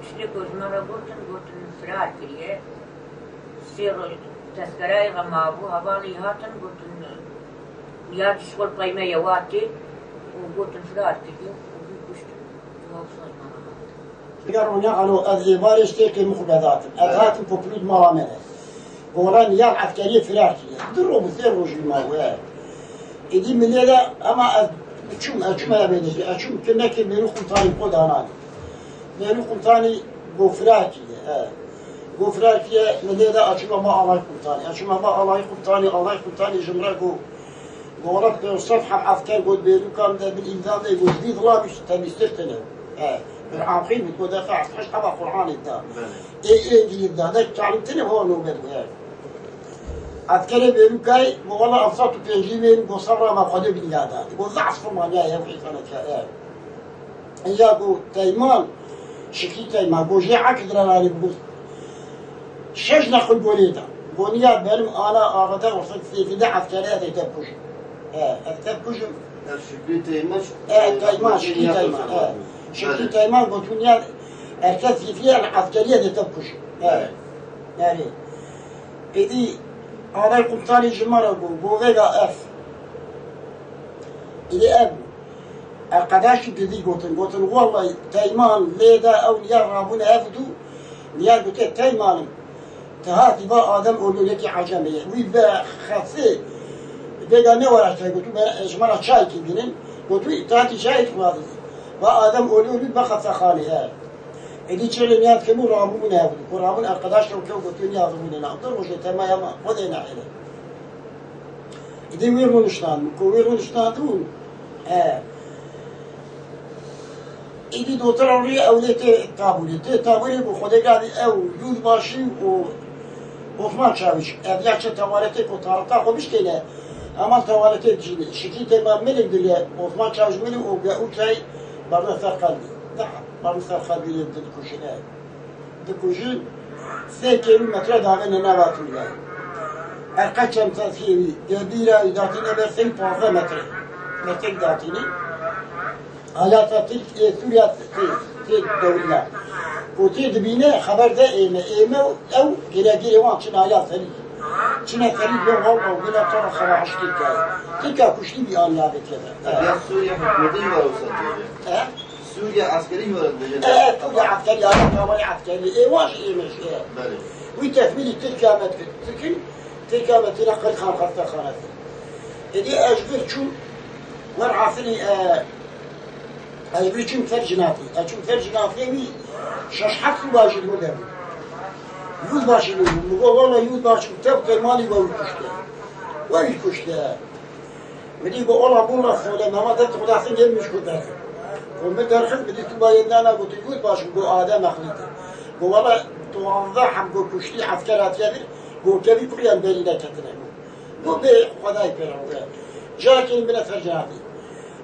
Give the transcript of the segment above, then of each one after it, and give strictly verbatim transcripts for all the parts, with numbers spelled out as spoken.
Tiştê ku ji me re gotin, gotin firar kiriye. Sê roj tezkerayê re mabû, hevalî hatin, gotin, ya di şixul qeyme ye watê û gotin firar kiriye û wî kuştin. Eger rûne alo ez ê barê ji têkê min xwe vedatim. Ez hatim ku pilût mala me ne. Goran ya eskeriyê firar kiriye. Du roj bi sê rojî ma we. Êdî min lê de, ema ez çûm, ez çûm eve bêdekî. Ez çûm ki nekê mêrû qumtanî xwe dananî. Mêrû qumtanî go firar kiriye. He. Go firar kiriye, min lê de ez çûm eva alay qumtanî. Ez çûm eva alay qumtanî, alay qumtanî ji min re go Gola pênc sed heb esker got bêrûkan de bin îmza de got vî zilamî temîztir tine. He, bir aqî bû, got defa heşt heba Qur'anê da. Belê. Ê, ê, gilî da, de çarî tine ho nobet bû, he. Askerê bêrûkay, bu wala ev sed û pêncî bin, got sebra me Xwedê bin ya da. Got zehf Qur'an ya, ya, ya, ya. Ya got Teyman, Şikrî Teyman, got jê hek dirananî bû. Şeş neqil gonê da. Goniya benim ana avete ortak sêkinde eskere ez ete kujim. He, ez ete kujim. Ev Şükrü Teyman, He, Teyman, Şikrî Teyman, he. Şikrî Teyman got ya erkek sêkiye eskeriye de ete kujim. He. Yani, êdî anay qumtanî ji me re got, govega ev. Êdî ev. Eqedaşî didî gotin, gotin, wellay Teyman lê de ew niyar rabûne ev dû, niyar gotiye, Teymanim, tu hatî va Adem Olû yekî ecemê ye. Wî ve xefê vêga ne were te gotu, me, ji me re çayekî bînin. Gotu, tu hatî çayê tu vadî. Va Adem Olû lû be xefexanê he. Êdî çêlê niyar kemû rabûne ev dû. Ku rabûn eqedaş ew kew gotu niyar rabûne na. Du rojê temaya ma, xwedê nehêle. Îdî wî rûniştandin, ku wî rûniştandibûn, e, îdî dotir ew rûyê ew lê tê tabûrê. Tê tabûrê ku Xwedê gadî ew Yûzbaşî û Osman Çawiş, ev ya çi tewaletê ku tarixta xwe bişkêne, heman tewaletê dijîne. Şikî têma milê dile, Osman Çawiş milê û ge û çay barna ser qelbî. Daha barna ser qelbî lê dikuşine. Dikujin sê kîlometre davêne nava Sûriyeyê. Erqa çemteziyê wî, gebîra wî datîne ber sey pazdeh metre. Metrek datîne. Hayata Tirk, ê, Sûriya tê, tê dewriya. Ku tê dibîne, xeber de ême. Ême û ew gêlegîrê wan çin aya serî. Çine serî bê wal ew bila tara xera hiştê kay. Tirka kuştî bî an navê keve. Ya Sûriye hikûmetê waro ser dibêje. He? Sûriye eskerî were dibêje. E, e, Sûriye eskerî, ya tawanê eskerî. Ê wan jî ême jî, e. Belê. Wî tesmîlî Tirkiya me dikir. Tirkin, Tirkiya me têne qirxan xestexane. Êdî ez ji vir çûm, werhasilî, e, ez ji vir çûm ser cinatî. Ez çûm ser cinatî wî şeş heft sûbaşî li wir de bû. Yûzbaşî li wir bû. Min got, wela yûzbaşî tev Teymanî we wî kuşte. We wî kuşte. Min dî got, ola bûn la sole, mema dest Xuda sin yê min ji ku derxist. Got, min derxist, min dî tu bayê nana, got, tu yûzbaşî, got, Adem Exlî de. Got, wela, tu anzeh heb, got, kuştî esker hatiye dir, got, kevî kurî em berî neketine, got. Got, bê Xwedayê pê re, got. Carekê min bine ser cinatî.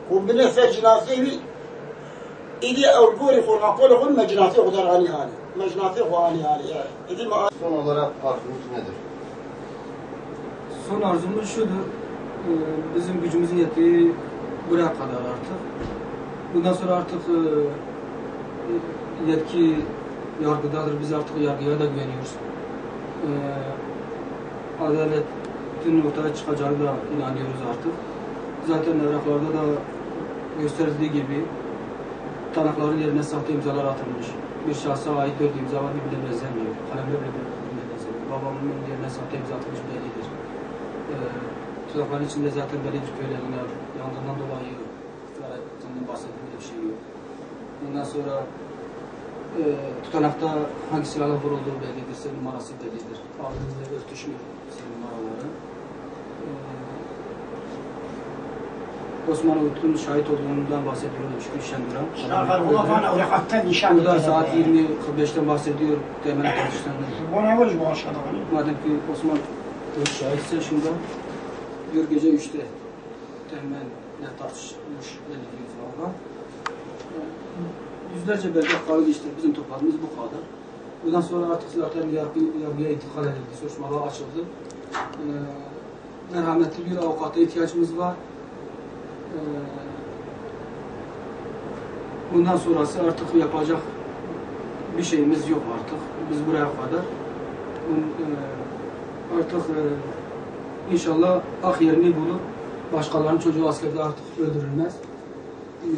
Got, bine ser cinatî wî, Îdî ew gorî xwe, rapolê xwe, me cinasê xwe der anî halê. Me cinasê xwe anî halê, e. Îdî me Son olarak arzunuz nedir? Son arzumuz şudur. Ee, bizim gücümüzün yettiği buraya kadar artık. Bundan sonra artık, e, yetki yargıdadır. Biz artık yargıya da güveniyoruz. Ee, adaletin ortaya çıkacağına da inanıyoruz artık. Zaten evraklarda da gösterildiği gibi tanıkların yerine sahte imzalar atılmış. Bir şahsa ait dört imza var, birbirine benzemiyor. Kalemler bile birbirine benzemiyor. Babamın yerine sahte imza atılmış bellidir. Ee, tutanakların içinde zaten bellidir ki öyle yangından dolayı iftira ettiğinden bahsedildiği bir şey yok. Ondan sonra, e, tutanakta hangi silahla vurulduğu bellidir, seri numarası bellidir. Abimizle örtüşmüyor seri numaraları. E, Osman Uyutlu'nun şahit olduğundan bahsediyorum, Şükrü Şendur'a. Şahar, o vana, o haktan nişan Burada saat yirmi kırk beşten bahsediyor, Teğmen'e tartıştığını. Bana var bu aşağıda. Madem ki Osman Uyut şahitse şurada diyor gece üçte. Teğmen'le tartışmış belli bir orada. Yüzlerce belge kayıt, işte bizim topladığımız bu kadar. Bundan sonra artık zaten yargı, yargıya intikal edildi, soruşturmalar açıldı. Ee, merhametli bir avukata ihtiyacımız var. Ee, bundan sonrası artık yapacak Bir şeyimiz yok artık. Biz buraya kadar. Bun-, e, artık, e, inşallah hak yerini bulur. Başkalarının çocuğu askerde artık öldürülmez. E,